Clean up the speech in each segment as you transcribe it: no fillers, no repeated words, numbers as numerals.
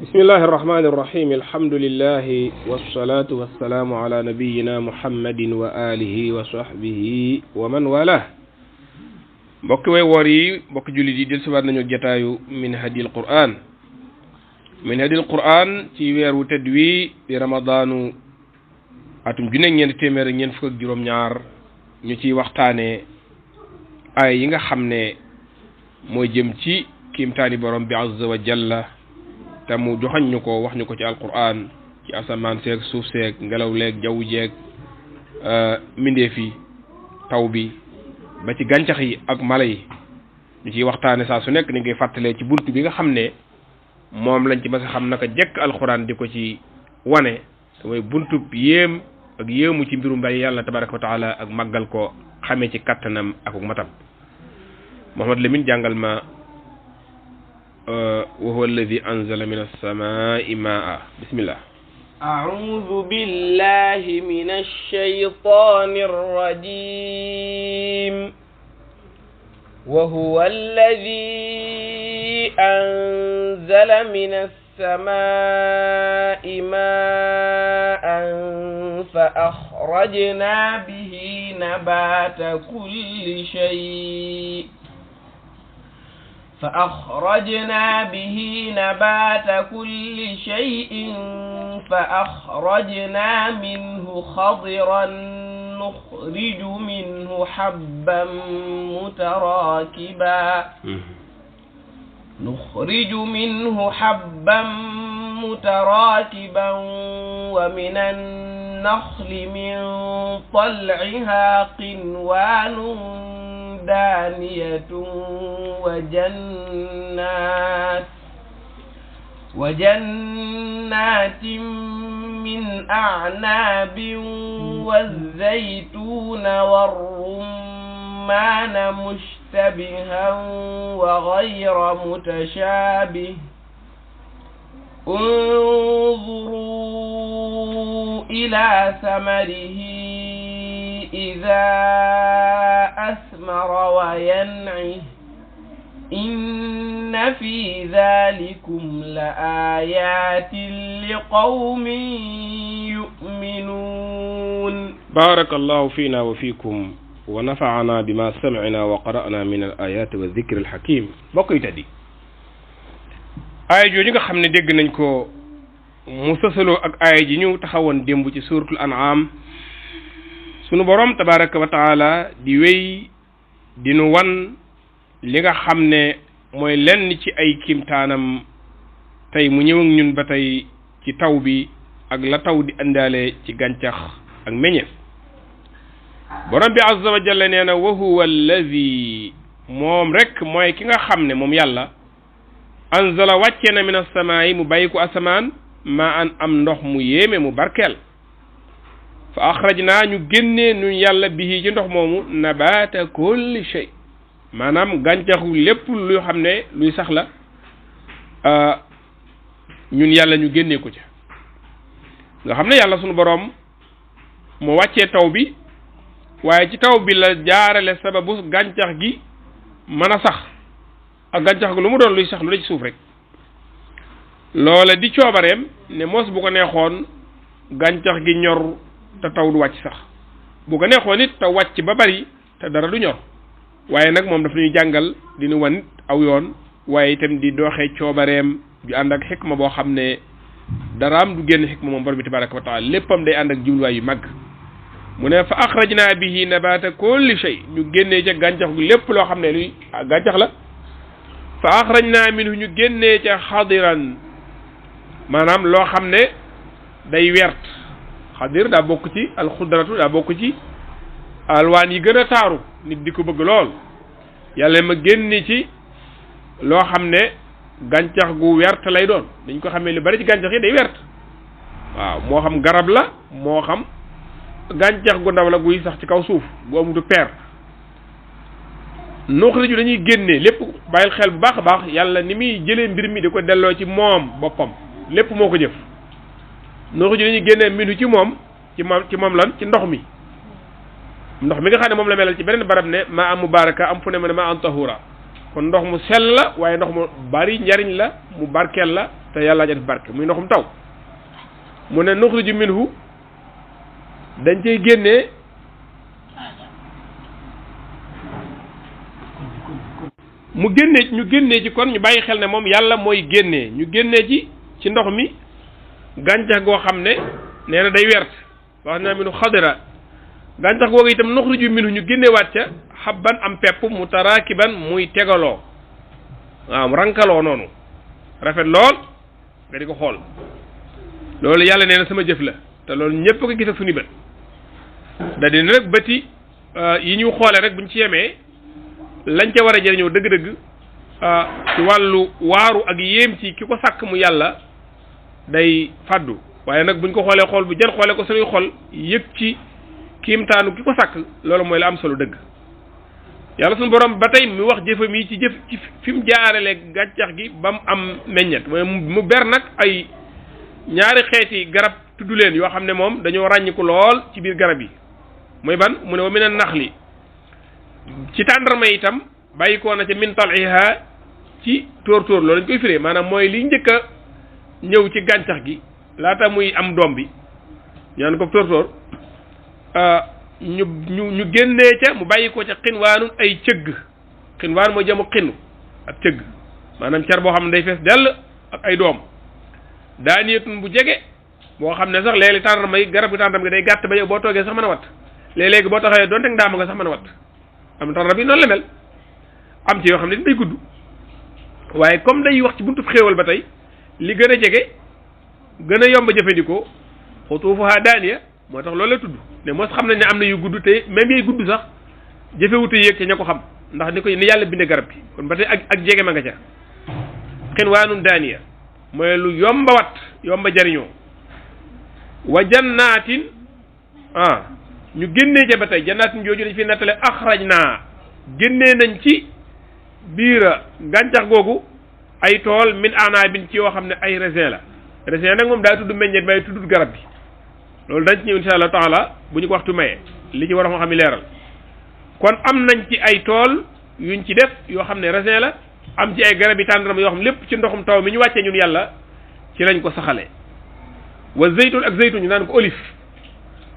بسم الله الرحمن الرحيم الحمد لله والصلاة والسلام على نبينا محمد وآله وصحبه ومن والاه mbokk way woor yi mbokk jullit yi del subaat nañu jataayu min hadil quran ci weeru tedd wi di ramadaanu atum junne ñeent téeméer ñeent fukk ak juróom ñaar ñu ciy waxtaane ay yi nga xam ne mooy jëm ci kiimtaani borom bi azza wa jalla te mu joxañ ñu ko wax ñu ko ci alquran ci asamaan seeg suuf seeg ngelaw leeg jaww jeeg mbindeef yi taw bi ba ci gàncax yi ak mala yi ñu ciy waxtaane saa su nekk ni ngay fàttalee ci buntu bi nga xam ne moom lañ ci mas a xam naka jekk alquran di ko ci wane te mooy buntu yéem ak yéemu ci mbirum mbay yàlla tabaraka wa taala ak màggal ko xamee ci kattanam ak matam Mouhamad Lamine jàngal ma وهو الذي أنزل من السماء ماء بسم الله أعوذ بالله من الشيطان الرجيم وهو الذي أنزل من السماء ماء فأخرجنا به نبات كل شيء فأخرجنا منه خضرا نخرج منه حبا متراكبا ومن النخل من طلعها قنوان دانية وجنات من أعناب والزيتون والرمان مشتبها وغير متشابه انظروا إلى ثمره إذا أثمر وينعه إن في ذلكم لآيات لقوم يؤمنون بارك الله فينا وفيكم ونفعنا بما سمعنا وقرأنا من الآيات والذكر الحكيم بقي تدي آية جوجي nga xamne dégg nañ ko mu sësaloo ak aaya ji ñu taxawoon démb ci suratul an'am sunu borom tabaraka wa taala di wéy di nu wan li nga xam ne mooy lenn ci ay kiimtaanam tey mu ñëw ak ñun ba tey ci taw bi ak la taw di àndaale ci gàncax ak meññeef borom bi azza wa jalla nee na wa huwa allazi moom rek mooy ki nga xam ne moom yàlla anzala wàcce na min as-samaa'i mu bàyyi ko asamaan ma an am ndox mu yéeme mu barkeel fa axrajnaa ñu génnee ñun yàlla bihi ci ndox moomu nabaata kulli shay maanaam gàncaxu lépp lu xam ne luy sax la ñun yàlla ñu génnee ko ca nga xam ne yàlla sunu boroom mu wàccee taw bi waaye ci taw bi la jaarale sababu gàncax gi mën a sax ak gàncax gi lu mu doon luy sax lu la ci suuf rek loola di coobareem ne mos bu ko neexoon gàncax gi ñor te taw du wàcc sax bu ko neexoon it te wàcc ba bari te dara du ñor waaye nag moom daf ñuy jàngal di ñu wan aw yoon waaye itam di doxee coobareem ju ànd ak xikma boo xam ne daraam du génn xikma moom borom bi tabaraka wa taala léppam day ànd ak jubluwaay yu mag mu ne fa axrajna bihi nabata kulli shay ñu génnee ca gàncax gu lépp loo xam ne luy gàncax la fa axrajna minhu ñu génnee ca xadiran maanaam loo xam ne day wert xadir daa bokk ci alxudratu daa bokk ci alwaan yi gën a taaru nit di ko bëgg lool yàlla ma génne ci loo xam ne gàncax gu wert lay doon dañ ko xamee lu bari ci gàncax yi day wert waaw moo xam garab la moo xam gàncax gu ndaw la guy sax ci kaw suuf bu amutu peer nuxriju dañuy génne lépp bàyyil xel bu baax a baax yàlla ni muy jëlee mbir mi di ko delloo ci moom boppam lépp moo ko jëf nuxriju dañuy génne minu ci moom lan ci ndox mi nga xam ne moom la melal ci beneen barab ne maa am mubaraka am fu ne ma ne maa am tahura kon ndox mu sell la waaye ndox mu bari njariñ la mu barkeel la te yàlla ja def barke muy ndoxum taw mu ne nuxriju minhu dañ cey génnee ñu génnee ci kon ñu bàyyi xel ne moom yàlla mooy génnee ñu génnee ci ndox mi gàncax goo xam ne nee na day wert wax naa minu xadira gàncax googu itam nuxriju minhu ñu génnewaat ca xabban am pepp mutaraakiban muy tegaloo waaw rankaloo noonu rafet lool nga di ko xool loolu yàlla nee na sama jëf la te loolu ñëpp ko gis ak suñu bët da dina nag bëti yi ñu xoole rek buñ ci yemee lañ ca war a jëriñoo dëgg-dëgg ci wàllu waaru ak yéem ci ki ko sàkk mu yàlla day fàddu waaye nag buñ ko xoolee xool bu jën xoolee ko suñuy xol yëg ci kiimtaanu ki ko sàkk loolu mooy la am solo dëgg yàlla suñu borom ba tey mu wax jëfam yi ci jëf ci fi mu jaarale gàncax gi ba mu am meññet mooy mu ber nag ay ñaari xeeti garab tudd leen yoo xam ne moom dañoo ràññiku lool ci biir garab yi mooy ban mu ne wa mina naxli ci tàndarma itam bàyyi koo na ca min tal'iha ci tóor loolu dañ koy firee maanaam mooy li njëkk a ñëw ci gàncax gi laata muy am doom bi ñaan ko tóor ñu génnee ca mu bàyyi ko ca xinwaanun ay cëgg xinwaan mooy jamu xinu ak cëgg maanaam car boo xam ne day fees dell ak ay doom daaniyatun bu jege boo xam ne sax léeg-léeg tàndarma yi garab gi tàndarma gi day gàtt ba yow boo toogee sax mën a watt léeg-léegi boo taxawee doonte ndaama nga sax mën a watt am tàndarma bi noonu la mel am ci yoo xam ne day gudd waaye comme day wax ci buntu xéewal ba tey li gën a jege gën a yomb jëfandikoo xutuufuhaa daaniya moo tax loolu la tudd ne mos xam nañ ne am na yu gudd te même yay gudd sax jëfewute yéeg ca ña ko xam ndax ni yàlla binde garab gi kon ba tey ak jege ma nga ca xinwaanun daaniya mooy lu yomba wat yomba jariñoo wa jannaatin ñu génnee ca ba tey jannaatin jooju dañ fi nettale axraj naa génnee nañ ci biir gàncax googu ay tool min anaabin ci yoo xam ne ay raisin la raisin nag moom daa tudd meññeet may tuddut garab bi loolu dañ ci ñëw insha allah taala bu ñu ko waxtu mayee li ci war a xam leeral kon am nañ ci ay tool yuñ ci def yoo xam ne raisin la am ci ay garab yi tàndarma yoo xam lépp ci ndoxum taw mi ñu wàccee ñun yàlla ci lañ ko saxalee wa zeytun ak zeytun ñu naan ko olive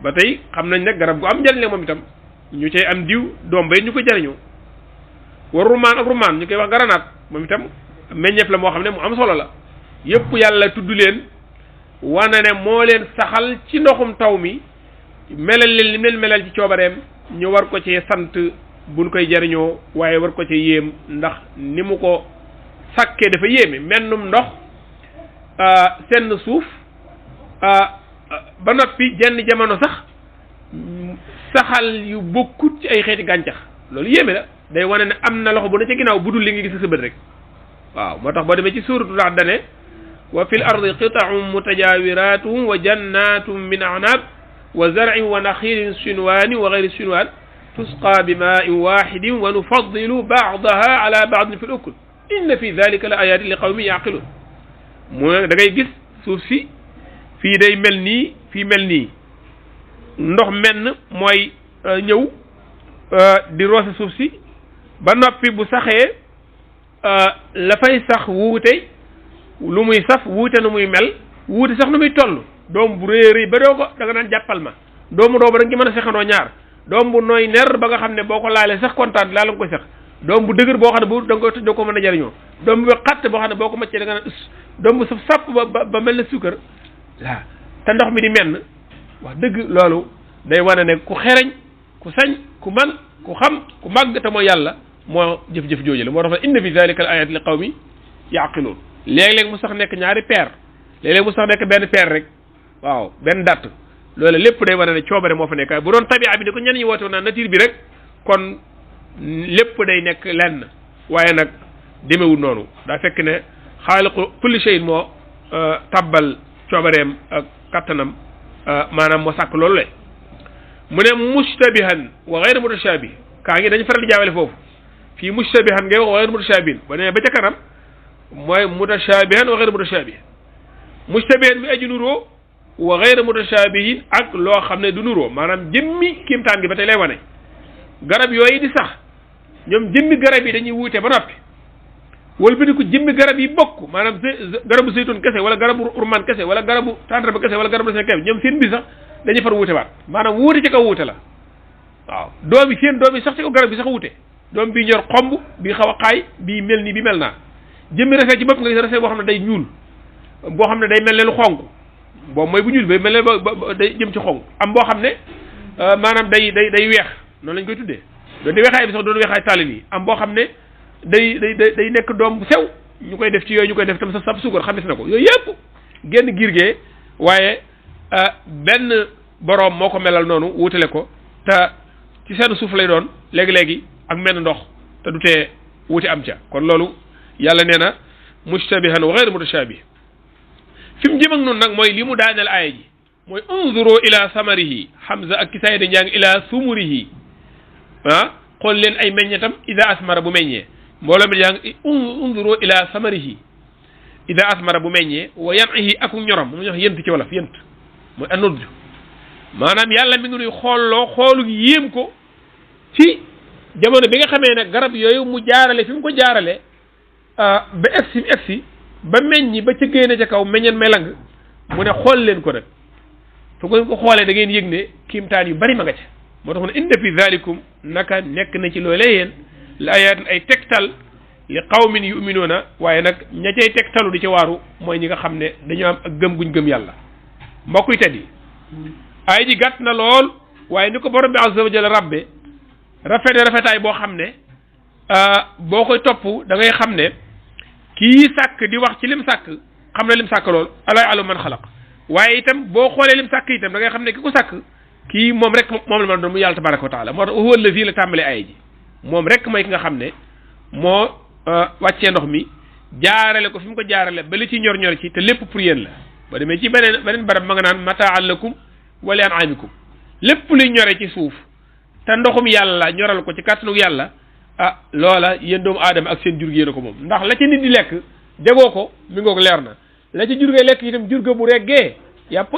ba tey xam nañ nag garab gu am njëriñ la moom itam ñu cay am diw doom bay ñu ko jariñoo wa rumaan ak rumaan ñu koy wax garanaat moom itam meññeef la moo xam ne mu am solo la yëpp yàlla tudd leen wane ne moo leen saxal ci ndoxum taw mi melal leen lim leen melal ci coobareem ñu war ko cee sant buñ koy jariñoo waaye war ko cee yéem ndax ni mu ko sàkkee dafa yéeme mennum ndox senn suuf ba noppi jenn jamono sax saxal yu bokkut ci ay xeeti gàncax loolu yéeme la day wane ne am na loxo bu ne ca ginnaaw bu dul li nga gis sa bët rek waaw moo tax boo demee ci suuratu Ra'd dane wa fil ardi qita'un mutajawiratun wa jannatum min a'nab wa zar'in wa nakhilin sinwan wa ghayri sinwan tusqa bima'in wahidin wa nufaddilu ba'daha ala ba'din fil ukul inna fi dhalika la ayatin li qawmin yaqilun mu da ngay gis suuf si fii day mel nii fii mel nii ndox menn mooy ñëw di roose suuf si ba noppi bu saxee la fay sax wuute lu muy saf wuute nu muy mel wuute sax nu muy toll doom bu rëy ba doo ko da nga naan jàppal ma doomu doo ba da nga ci mën a sexandoo ñaar doom bu nooy ner ba nga xam ne boo ko laalee sax kontaan laa la nga koy sax doom bu dëgër boo xam ne bu da nga koy toj doo ko mën a jariñoo doom bu xatt boo xam ne boo ko maccee da nga naan doom bu saf sàpp ba mel ne suukar waaw te ndox mi di menn wax dëgg loolu day wane ne ku xereñ ku sañ ku man ku xam ku màgg te mooy yàlla moo jëf-jëf jooju la moo tax inna fi zalika al ayat li qawmi yaqiluun léeg-léeg mu sax nekk ñaari paire léeg-léeg mu sax nekk benn paire rek waaw benn datt loolu lépp day wane ne coobare moo fa nekk bu doon tabia bi ni ko ñenn ñi woote woon naa nature bi rek kon lépp day nekk lenn waaye nag demewul noonu daa fekk ne xaaliqu kulli shay'in moo tabbal coobareem ak kattanam maanaam moo sàkk loolu le mu ne mushtabihan wa ghayr mutashabih kaa ngi dañu faral di jaawale foofu fii mushtabihan ngay wax wa ghayr mutashabih ba ne ba ca kanam mooy mutashabihan wa ghayr mutashabih mushtabihan mi aji nuroo wa ghayr mutashabihin ak loo xam ne du nuroo maanaam jëmmi kiimtaan gi ba tey lay wane garab yooyu di sax ñoom jëmmi garab yi dañuy wuute ba noppi wëlbati ko jëmmi garab yi bokk maanaam garabu zeytun kese wala garabu urman kese wala garabu tàndarma kese wala garabu seen kese ñoom seen mbir sax dañuy far wuute waat maanaam wuute ci kaw wuute la waaw doom yi sax ci kaw garab bi sax wuute doom bii ñor xomb bii xaw a xaay bii mel nii bi mel naa jëmmi rafet ci bopp nga gis rafet boo xam ne day ñuul boo xam ne day mel ne lu xonk boobu mooy bu ñuul ba mel ne ba day jëm ci xonk am boo xam ne maanaam day weex noonu lañ koy tuddee doon di weexaay bi sax doon weexaay tàll nii am boo xam ne day nekk doom bu sew ñu koy def ci yooyu ñu koy def tam sa sab suukar xam na ko yooyu yëpp génn giir gee waaye benn boroom moo ko melal noonu wutale ko te ci seen suuf lay doon léegi-léegi ak menn ndox te du tee wuti am ca kon loolu yàlla nee na mushtabihan wa ghayr mutashabih fi mu jëm ak noonu nag mooy li mu daaneel aaya ji mooy unzuru ila samarihi hamza ak kisaay da njàng ila sumurihi xool leen ay meññetam ida asmara bu meññee mbooloo mi jàng unzuru ila samarihi ida asmara bu meññee wa yan'ihi ak ñorom mu wax yent ci wolof yent mooy anodd maanaam yàlla mi ngi nuy xoolloo xoolu yéem ko ci jamono bi nga xamee ne garab yooyu mu jaarale fi mu ko jaarale ba egsi ba meññi ba ca génne ca kaw meññeen may lang mu ne xool leen ko nag fu ngeen ko xoolee da ngeen yëg ne kiimtaan yu bari ma nga ca moo tax mu ne inna fi zalikum naka nekk na ci loolee yéen la ayaatin ay tegtal li qawmin yuminuuna waaye nag ña cay tegtalu di ci waaru mooy ñi nga xam ne dañoo am ak gëm guñ gëm yàlla mbokk yi teddi ay ji gàtt na lool waaye ni ko borom bi azza wa jalla rabbe rafetaay boo xam ne boo koy topp da ngay xam ne kii sàkk di wax ci lim sàkk xam ne lim sàkk lool alaa ya'lamu man xalaq waaye itam boo xoolee lim sàkk itam da ngay xam ne ki ko sàkk kii moom rek moom la ma doon mu yàlla tabaraka wa taala moo tax huwa allazi la tàmbale ay ji moom rek mooy ki nga xam ne moo wàccee ndox mi jaarale ko fi mu ko jaarale ba li ci ñor ci te lépp pour yéen la ba demee ci beneen barab ma nga naan mataan lakum wa li an'amikum lépp luy ñore ci suuf te ndoxum yàlla ñoral ko ci kàttanu yàlla loola yéen doomu aadama ak seen jur gi yéen ko moom ndax la ca nit di lekk jegoo ko mi ngoog leer na la ca jur gee lekk itam jur ga bu reggee yàpp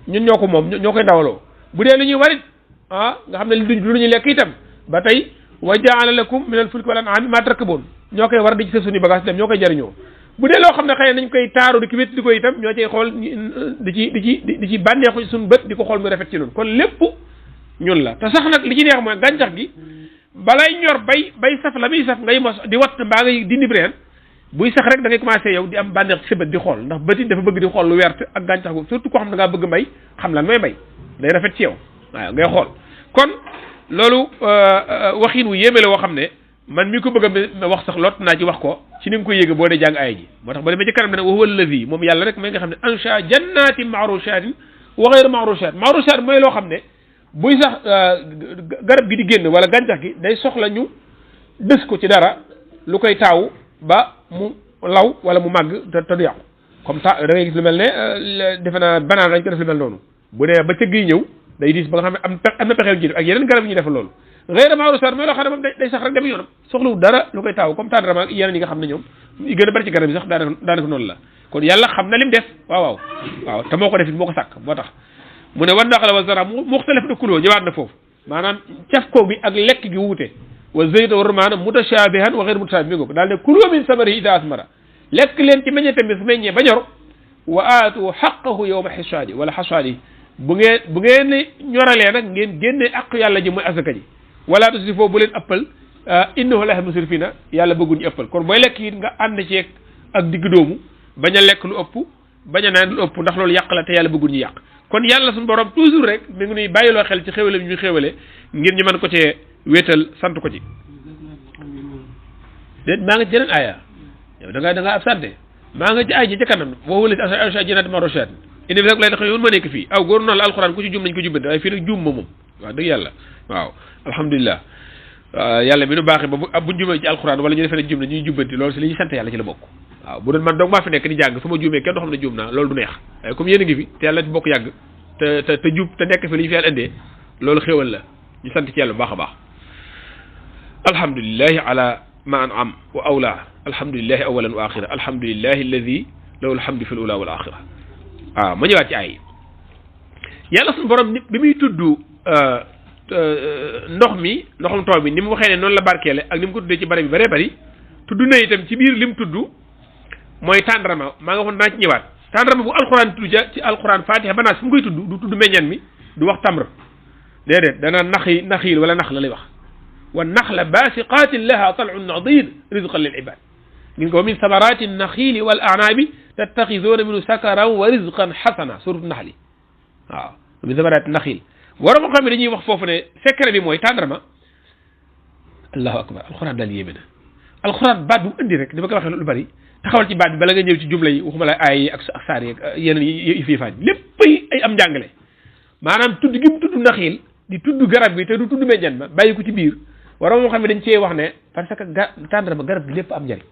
ñun ñoo ko moom ñoo koy ndawaloo bu dee lu ñuy warit nga xam ne lu ñuy lekk itam ba tey wa jaala lakum min al fulki wal an'ami ma tarkaboon ñoo koy war di ci sa suñu bagage dem ñoo koy jariñoo bu dee loo xam ne xëy nañ koy taaru di ki wét di ko itam ñoo cay xool di ci bànneexu suñu bët di ko xool mu rafet ci noonu kon lépp ñun la te sax nag li ci neex mooy gàncax gi balay ñor bay saf la muy saf ngay mos di watt mbaa ngay dindi breen buy sax rek da ngay commencé yow di am bànneex ci sa bët di xool ndax bët yi dafa bëgg di xool lu wert ak gàncax gu surtout koo xam ne da ngaa bëgg mbay xam lan mooy mbay day rafet ci yow waaw ngay xool kon loolu waxin wu yéeme la woo xam ne man mi ko bëgg a wax sax lot naa ci wax ko ci ni nga koy yéege boo dee jàng aaya ji moo tax ba demee ci kanam ne wa huwa allazi moom yàlla rek mooy nga xam ne ansha jannatin ma'rushatin wa ghayr ma'rushat ma'rushat mooy loo xam ne buy sax garab gi di génn wala gàncax gi day soxla ñu dës ko ci dara lu koy taaw ba mu law wala mu màgg te du yàqu comme ça da ngay gis lu mel ne defe naa banaan dañ ko def lu mel noonu bu dee ba cëgg yi ñëw day diis ba nga xam ne am na pexeel ci def ak yeneen garab yi ñu defal loolu ghayr ma'rushat mooy loo xam ne moom day sax rek dem yoonam soxlawul dara lu koy taaw comme tàndarma ak yeneen yi nga xam ne ñoom yi gën a bari ci garab yi sax daanaka noonu la kon yàlla xam na lim def waaw te moo ko def it moo ko sàkk moo tax mu ne wan naxla wa zara muxtalif na kuloo ñëwaat na foofu maanaam caf ko bi ak lekk gi wuute wa zayta wa rumana mutashabihan wa ghayr mutashabih mi ngo daal ne kulu min samarihi ida asmara lekk leen ci meññetam bi su meññee ba ñor wa aatu haqqahu yawma hasadi wala hasadi bu ngeen ñoralee nag ngeen génnee ak yàlla ji mooy asaka ji wala tusrifoo bu leen ëppal innahu la yuhibbul musrifina yàlla bëgguñu ëppal kon booy lekk it nga ànd ci ak digg doomu bañ a lekk lu ëpp bañ a naan lu ëpp ndax loolu yàq la te yàlla bëgguñu yàq kon yàlla suñu borom toujours rek mi ngi nuy bàyyiloo xel ci xéwale bi ñuy xéwale ngir ñu mën ko cee wéetal sant ko ci déet maa nga ci jeneen aaya yow da nga absenté maa nga ci aay ji ca kanam woowu la ansha jannati ma'rushat indi bi rek lay tax yoon ma nekk fii aw góor noonu la alxuraan ku ci juum nañ ko jubbante waaye fii nag juum ma moom wax dëgg yàlla waaw alhamdulilah yàlla mi nu baaxee ba buñ juumee ci alxuraan wala ñu defee ne juum na ñuy jubbanti loolu si li ñuy sant yàlla ci la bokk waaw bu doon man donc maa fi nekk di jàng su ma juumee kenn doo xam ne juum naa loolu du neex waaye comme yéen a ngi fi te yàlla ci bokk yàgg te jub te nekk fi li ñu fi yàlla indee loolu xéwal la ñu sant ci yàlla bu baax a baax alhamdulilahi ala ma an'am wa awla alhamdulilahi awalan wa axira alhamdulilahi alladi lahu alhamdu fi l ula wal axira waaw ma ñëwaat ci ay yàlla suñu borom bi muy tudd ndoxum taw bi ni mu waxee ne noonu la barkeele ak ni mu ko tuddee ci bari bi bëree bëri tudd na itam ci biir lim tudd mooy tàndarma maa nga waxoon naa ci ñëwaat tàndarma bu alxuraan tudd ci alxuraan fatiha ba naas fu mu koy tudd du tudd meññan mi du wax tamr déedéet dana naxiil wala nax la lay wax wa naxla basiqatin laha tal'un nadid rizqan lil ibad ngeen ko wa min samarati naxiili wal a'nabi tattaxizuuna minhu sakaran wa rizqan xasana suratu naxli waaw min samarati naxiil waroon moo xam ne dañuy wax foofu ne secret bi mooy tàndarma allahu akbar alxuraan daal yéeme na alxuraan baat bu indi rek dama koy waxee lu bari taxawal ci baat bi bala nga ñëw ci jumla yi waxuma la aay yi ak saar yi ak yeneen yi fi faaj lépp ay am njàngale maanaam tudd gi mu tudd naxiil di tudd garab bi te du tudd meññan ma bàyyi ko ci biir waroon moo xam ne dañ cee wax ne parce que tàndarma garab gi lépp am njariñ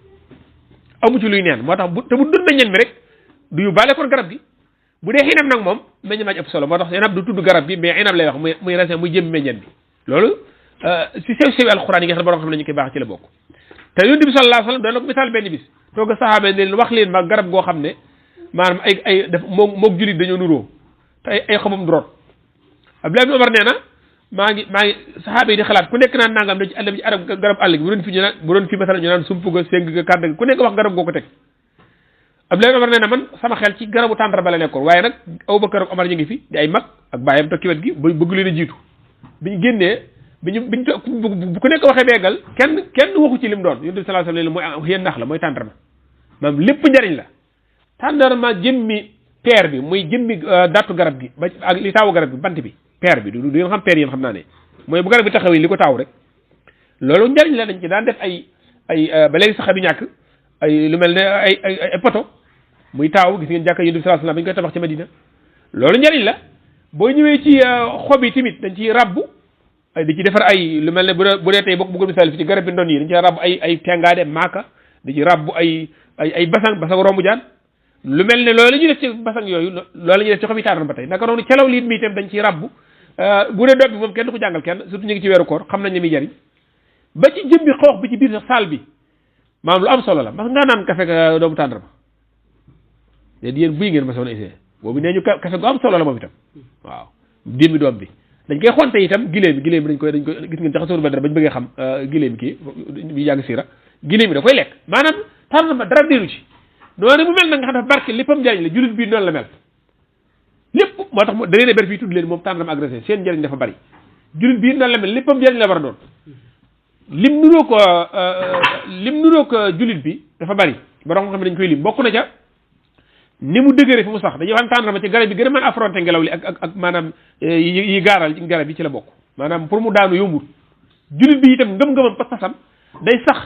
amu ci luy neen moo tax te bu dul meññan mi rek du yu baale kon garab gi bu dee xinab nag moom meññan maa ci ëpp solo moo tax xinab du tudd garab gi mais xinab lay wax muy raisin muy jëm meññan bi loolu si sew alxuraan yi nga xam ne borom xam ne ñu koy baax ci la bokk te yonent bi sallallahu alayhi wa sallam doon na ko misaal benn bis toog a saxaaba ne leen wax leen ma garab goo xam ne maanaam ay def moog julit dañoo nuroo te ay xamam du root Abdullah ibn Umar nee na maa ngi saxaaba yi di xalaat ku nekk naan nangam da ci àll bi ci arab garab àll gi bu doon fi masala ñu naan sump ga séng ga kàdd ga ku nekk wax garab goo ko teg Abdullah ibn Umar nee na man sama xel ci garabu tàndarma la nekkoon waaye nag Abubakar ak Umar ñu ngi fi di ay mag ak bàyyam toog ci wet gi bëgg leen a jiitu biñu génnee biñu bu ku nekk waxee beegal kenn waxu ci lim doon yonent bi sallallahu alayhi wa sallam mooy yéen nax la mooy tàndarma maanaam lépp njariñ la tàndarma jëmmi peer bi muy jëmmi dattu garab gi ba ak li taawu garab gi bant bi peer bi du ngeen xam peer yéen xam naa ne mooy bu garab gi taxawee li ko taaw rek loolu njariñ la dañ ci daan def ay ba léegi sax du ñàkk ay lu mel ne ay poto muy taaw gis ngeen jàkka yonent bi sallallahu alayhi wa sallam bañ koy tabax ci Madina loolu njariñ la boo ñëwee ci xob yi tamit dañ ciy rabbu di ci defar ay lu mel ne bu dee tey bokk bëggoon misaal fi ci garab bi ndon yi dañ ci rabbu ay tengaade maaka di ci rabbu ay basang rombu jaan lu mel ne loolu la ñuy def ci basang yooyu loolu la ñuy def ci xobi tàndarma ba tey naka noonu calaw liit mi itam dañ ciy rabbu bu dee doom bi moom kenn du ko jàngal kenn surtout ñu ngi ci weeru koor xam nañ ne muy jariñ ba ci jëmbi xoox bi ci biir sax saal bi maanaam lu am solo la parce que nga naan café ga doomu tàndarma léegi yéen buy ngeen ma soon essayé boobu nee ñu café gu am solo la moom itam waaw jëmbi doom bi dañ koy xonte itam giléem bi dañ koy gis ngeen tax sóoru ba dara bañ bëggee xam giléem kii bi jàng siira giléem bi da koy lekk maanaam tàndarma dara déeru ci noonu mu mel na nga xam dafa barke léppam njariñ la jullit bii noonu la mel lépp moo tax da leen a ber fii tudd leen moom tàndarma agressé seen njariñ dafa bari jullit bii noonu la mel léppam njariñ la war a doon lim nuroo ko jullit bi dafa bari borom xam ne dañ koy lim bokk na ca ni mu dëgëre fi mu sax dañuy wax tàndarma ci garab yi gën a mën a affronter ngelaw li ak maanaam yi gaaral ci garab yi ci la bokk maanaam pour mu daanu yombul jullit bi itam ngëm-ngëmam pas-pasam day sax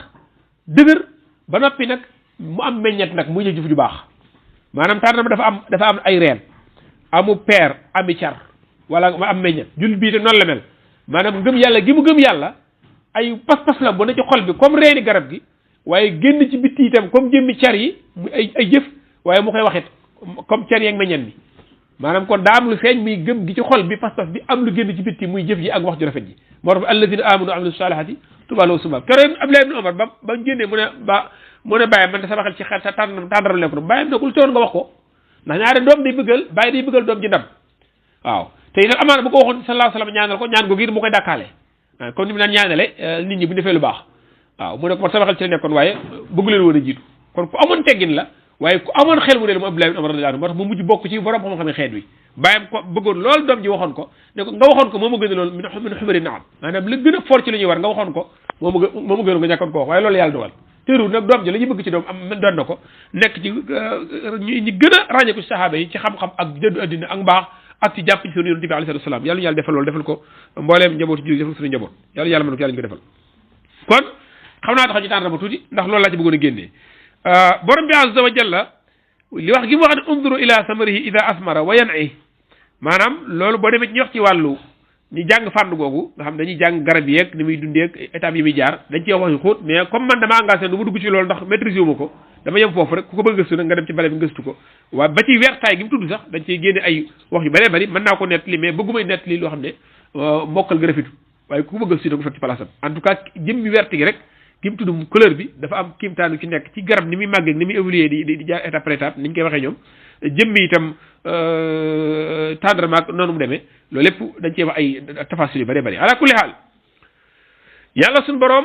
dëgër ba noppi nag mu am meññet nag muy jëf ju baax maanaam tàndarma dafa am ay reen amu peer ami car wala ma am meññet jullit bi itam noonu la mel maanaam ngëm yàlla gi mu gëm yàlla ay pas-pas la bu ne ci xol bi comme reeni garab gi waaye génn ci bitti itam comme jëmmi car yi mu ay jëf waaye mu koy waxit comme car yeeg meññet mi maanaam kon daa am lu feeñ muy gëm gi ci xol bi pas-pas bi am lu génn ci bitti muy jëf ji ak wax ju rafet ji moo tax alladina amanu wa amilu salihati tuba lahum subab keroog Abdullah ibn Umar ba génnee mu ne bàyyam man de sama xel ci xel sa tàndaram lekk na bàyyam ne ko lu teewoon nga wax ko ndax ñaari doom day bëggal bàyyi day bëggal doom ji ndam waaw te itam amaana bu ko waxoon sallallahu alayhi wa sallam ñaanal ko ñaan googu it mu koy dàkkaale waaw comme ni mu naan ñaanale nit ñi bu defee lu baax waaw mu ne ko man sama xel ci la nekkoon waaye bëggu leen woon a jiitu kon ku amoon teggin la waaye ku amoon xel mu ne la mu Abdullah ibn Umar radiyallahu anhu moo tax mu mujj bokk ci borom xam-xam ne xeet wi bàyyam ko bëggoon loolu doom ji waxoon ko ne ko nga waxoon ko moo ma gën a loolu min xumari naam maanaam la gën a fort ci lu ñuy war nga waxoon ko moo ma gën nga ñàkkoon ko wax waaye loolu yàlla dogal teru nag doom ji la ñu bëgg ci doom am doon na ko nekk ci ñi gën a ràññee ko ci saxaaba yi ci xam-xam ak jëddu addina ak mbaax ak ci jàpp ci sunu yonent bi alayhi salaam yàlla yàlla defal loolu defal ko mbooleem njabootu jullit defal suñu njaboot yàlla mën ko yàlla ñu ko defal kon xam naa tax ci tànn ba tuuti ndax loolu laa ci bëggoon a génnee borom bi azza wa jalla li wax gi mu wax ne unzuru ila samarihi ida asmara wa yan'i maanaam loolu boo demee ci ñu wax ci wàllu ñu jàng fànn googu nga xam dañuy jàng garab yeeg ni muy dundeeg étapes yi muy jaar dañ ci wax yu xóot mais comme man dama engagé du ma dugg ci loolu ndax maîtrise wu ma ko dama yem foofu rek ku ko bëgg gëstu nag nga dem ci bale bi gëstu ko waaye ba ci weertaay gi mu tudd sax dañ ciy génne ay wax yu bëree bëri mën naa ko nettali mais bëggumay nettali loo xam ne mokkal nga rafetu waaye ku ko bëgg gëstu nag ko fekk ci place am en tout cas jëm bi werte gi rek ki mu tudd couleur bi dafa am kiimtaanu ci nekk ci garab ni muy màggee ni muy évoluer di jaar étape par étape ni ñu koy waxee ñoom jëmmi itam tàndarma ak noonu mu demee loolu lépp dañ cee wax ay tafasil yu bëree bëri ala kulli xaal yàlla suñu borom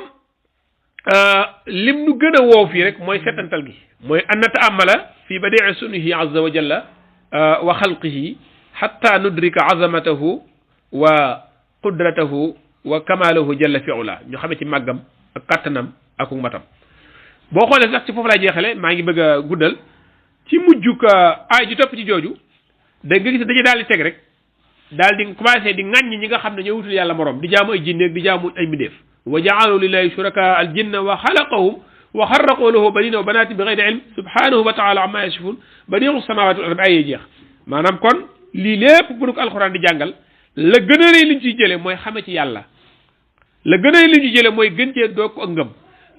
lim nu gën a woow fii rek mooy setantal gi mooy an nataamala fi badii sunihi azza wa jalla wa xalqihi xatta nudrika azamatahu wa qudratahu wa kamalahu jalla fi ula ñu xamee ci màggam ak kàttanam ak matam boo xoolee sax ci foofu laay jeexale maa ngi bëgg a guddal ci mujjuk aay ji topp ci jooju da nga gis dañuy daal di teg rek daal di commencé di ŋàññ ñi nga xam ne ñoo wutul yàlla morom di jaamu ay jinne di jaamu ay mbindeef wa jaalu lillahi shuraka al jinna wa xalaqahum wa xarraqu lahu banina wa banati bi gayri ilm subhanahu wa taala amma yasifun badiu samawati wal ardi ay jeex maanaam kon lii lépp bu ko alxuraan di jàngal la gën a rëy liñ ciy jëlee mooy xame ci yàlla la gën a rëy liñ ci jëlee mooy gën cee doog ko ak ngëm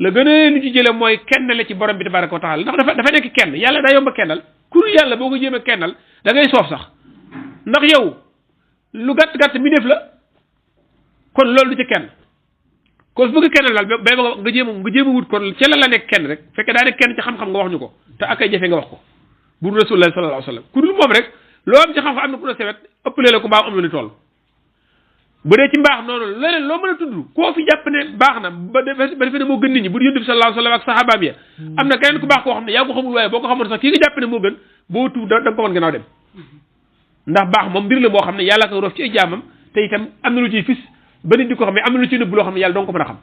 la gën a rëy liñ ci jëlee mooy kennale ci borom bi tabaraka wa taala ndax dafa nekk kenn yàlla daa yomb a kennal ku dul yàlla boo ko jéem a kennal da ngay soof sax ndax yow lu gàtt mi def la kon loolu du ci kenn kon bëgg kennal daal bay nga jéem a wut kon ca la nekk kenn rek fekkee daa nekk kenn ci xam-xam nga wax ñu ko te ak ay jafe nga wax ko bu rasulullah sallallahu alayhi wa sallam ku dul moom rek loo am ci xam-xam am na ku la sewet ëppale la ko mbaax am na lu toll bu dee ci mbaax noonu leneen loo mën a tudd koo fi jàpp ne baax na ba defe ne moo gën nit ñi bu yonent bi sallallahu alayhi wa sallam ak sahabaam ya am na keneen ku baax koo xam ne yaa ko xamul waaye boo ko xamoon sax kii nga jàpp ne moo gën boo tuub da nga ko mën gannaaw dem ndax baax moom mbir la moo xam ne yàlla ko rof ci ay jaamam te itam am na lu ciy fis ba nit di ko xam ne am na lu ciy nëbb loo xam ne yàlla dong ko mën a xam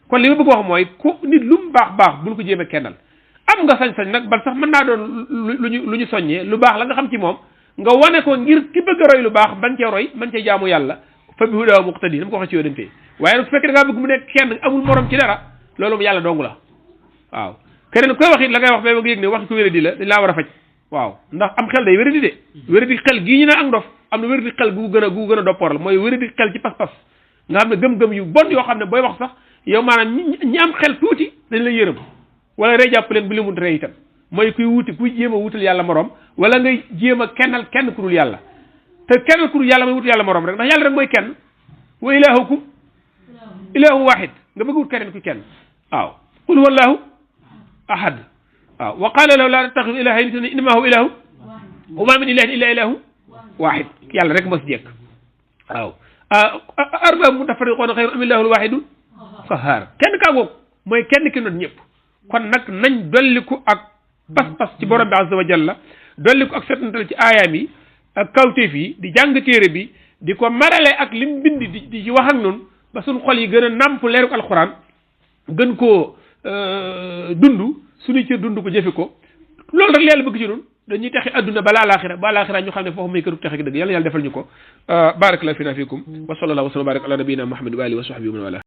kon li ma bëgg wax mooy ku nit lu mu baax bul ko jéem a kennal am nga sañ-sañ nag bal sax mën naa doon lu ñu soññee lu baax la nga xam ci moom nga wane ko ngir ki bëgg a roy lu baax bañ cee roy bañ cee jaamu yàlla fa bi hudaa muqtadi na ma ko waxee ci yonente waaye nag su fekkee da ngaa bëgg mu nekk kenn amul morom ci dara loolu moom yàlla dong la waaw keneen koy wax it la ngay wax ba nga yëg ne wax ko wéradi la dañ laa war a faj waaw ndax am xel day wéradi de wéradi xel gii ñu ne ak ndof am na wéradi xel gu gën a doppoor la mooy wéradi xel ci pas-pas nga xam ne gëm-gëm yu bon yoo xam ne booy wax sax yow maanaam ñi am xel tuuti dañ la yërëm wala rey jàpp leen bu leen mun rey itam mooy kuy jéem a wutal yàlla morom wala ngay jéem a kennal kenn ku dul yàlla te kennal ku dul yàlla mooy wutal yàlla morom rek ndax yàlla rek mooy kenn wa ilahukum ilahu wahid nga bëgg wut keneen ku kenn waaw qul huwa allahu ahad waaw wa qala lahu la tattaxidu ilahayn innama huwa ilahu wa ma min ilahin illa ilahu wahid yàlla rek moo si jekk waaw arbaabu mutafarriquuna xayrun am illahu alwahidu qahhar kenn kaa goog mooy kenn ki noot ñëpp kon nag nañ dolliku ak pas-pas ci borom bi azza wa jalla dolliku ak setantal ci aayaam yi ak kawteef yi di jàng téere bi di ko marale ak lim bind di ci wax ak noonu ba suñ xol yi gën a nàmp leeruk alxuraan gën koo dund suñu cër dund ko jëfe ko loolu rek yàlla bëgg ci noonu dañuy texe adduna ba alaxira ñu xam ne foofu may kërub texe gi dëgg yàlla defal ñu ko barakallahu fina fikum wa sallallahu wa sallam barak ala nabiyina muhammad wa alihi wa sahbihi wa man wala